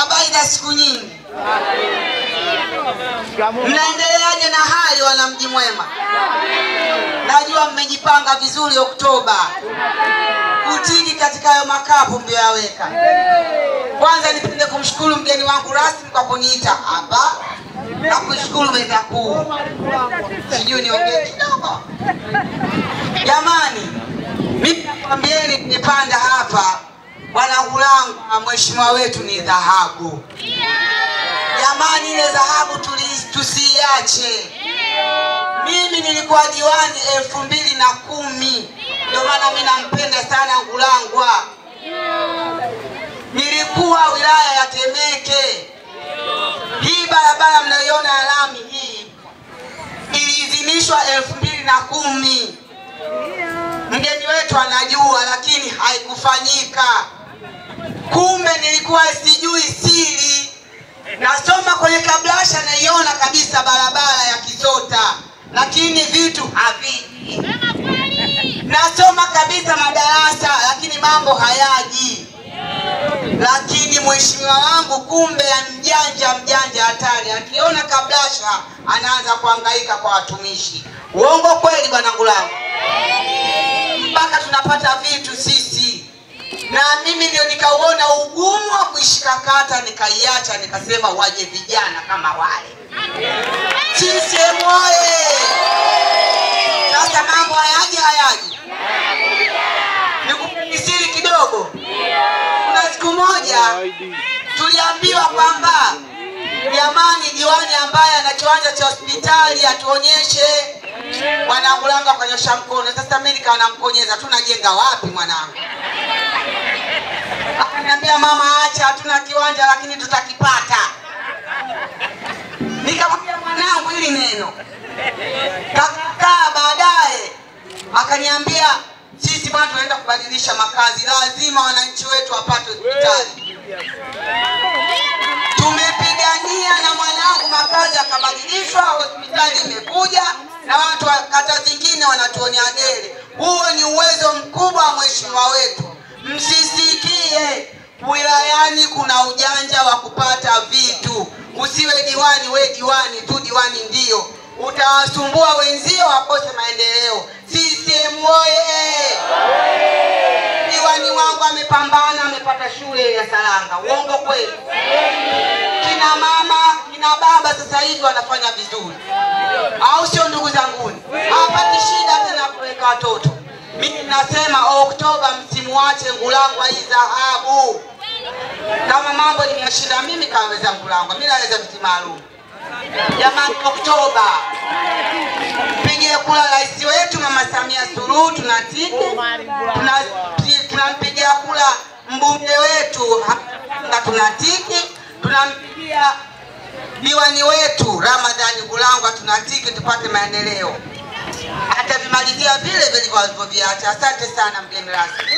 Habari za siku nyingi. Mnaendeleaje na hali wana Mji Mwema? Najua mmejipanga vizuri Oktoba kutiki katika hayo makapu mlioyaweka. Kwanza nipende kumshukuru mgeni wangu rasmi kwa kuniita hapa na kushukuru meza kuu. Sijui niongee kidogo. Jamani, mimi nakwambieni nipanda hapa, Bwana Ngulangwa mheshimiwa wetu ni dhahabu. Jamani, ile dhahabu tusiiache. Mimi nilikuwa diwani 2010. Ndio maana mimi nampenda sana Ngulangwa. Nilikuwa wilaya ya Temeke. Hii barabara mnayoiona ya lami hii iliidhinishwa 2010. Mgeni wetu anajua, lakini haikufanyika. Kumbe nilikuwa sijui siri. Nasoma kwenye kablasha naiona kabisa barabara ya Kisota, lakini vitu haviji. Nasoma kabisa madarasa, lakini mambo hayaji. Lakini mheshimiwa wangu kumbe mjanja hatari. Akiona kablasha anaanza kuhangaika kwa watumishi. Uongo kweli bwana Ngulangwa? Mpaka tunapata vitu sisi. Na mimi ndio nikauona ugumu wa kuishika kata, nikaiacha, nikasema waje vijana kama wale. CCM oye! Sasa mambo hayaji hayaji. Nikupe siri kidogo. Kuna siku moja tuliambiwa kwamba jamani, diwani ambaye ana kiwanja cha hospitali atuonyeshe. Bwana Ngulangwa akanyosha mkono. Sasa mimi nikawa namkonyeza, tunajenga wapi mwanangu? Akaniambia mama, acha, hatuna kiwanja lakini tutakipata. Nikamwambia mwanangu hili neno. Kaka baadaye akaniambia sisi bwana tunaenda kubadilisha makazi, lazima wananchi wetu wapate hospitali. Tumepigania na mwanangu makazi akabadilishwa, hospitali imekuja na watu wa kata zingine wanatuonea dele. Huo ni uwezo mkubwa wa mheshimiwa wetu. Msisikie wilayani kuna ujanja wa kupata vitu. Usiwe diwani, we diwani tu, diwani ndio utawasumbua wenzio wakose maendeleo. CCM oye! Diwani wangu amepambana, amepata shule ya Saranga. Uongo kweli? Kina mama, kina baba sasa hivi wanafanya vizuri, au sio ndugu zanguni? Hapati shida tena kuweka watoto. Mimi nasema Oktoba msimuache Ngulangwa hii dhahabu. Kama mambo nimeyashinda mimi kaweza Ngulangwa, mimi naweza viti maalum. Jamani, Oktoba mpigie kura rais wetu Mama Samia Suluhu, tunatiki. Tunampigia kura mbunge wetu na tunatiki. Tunampigia diwani wetu Ramadhani Ngulangwa, tunatiki tupate maendeleo. Atavimalizia vile vile alivyoviacha. Asante sana mgeni rasmi.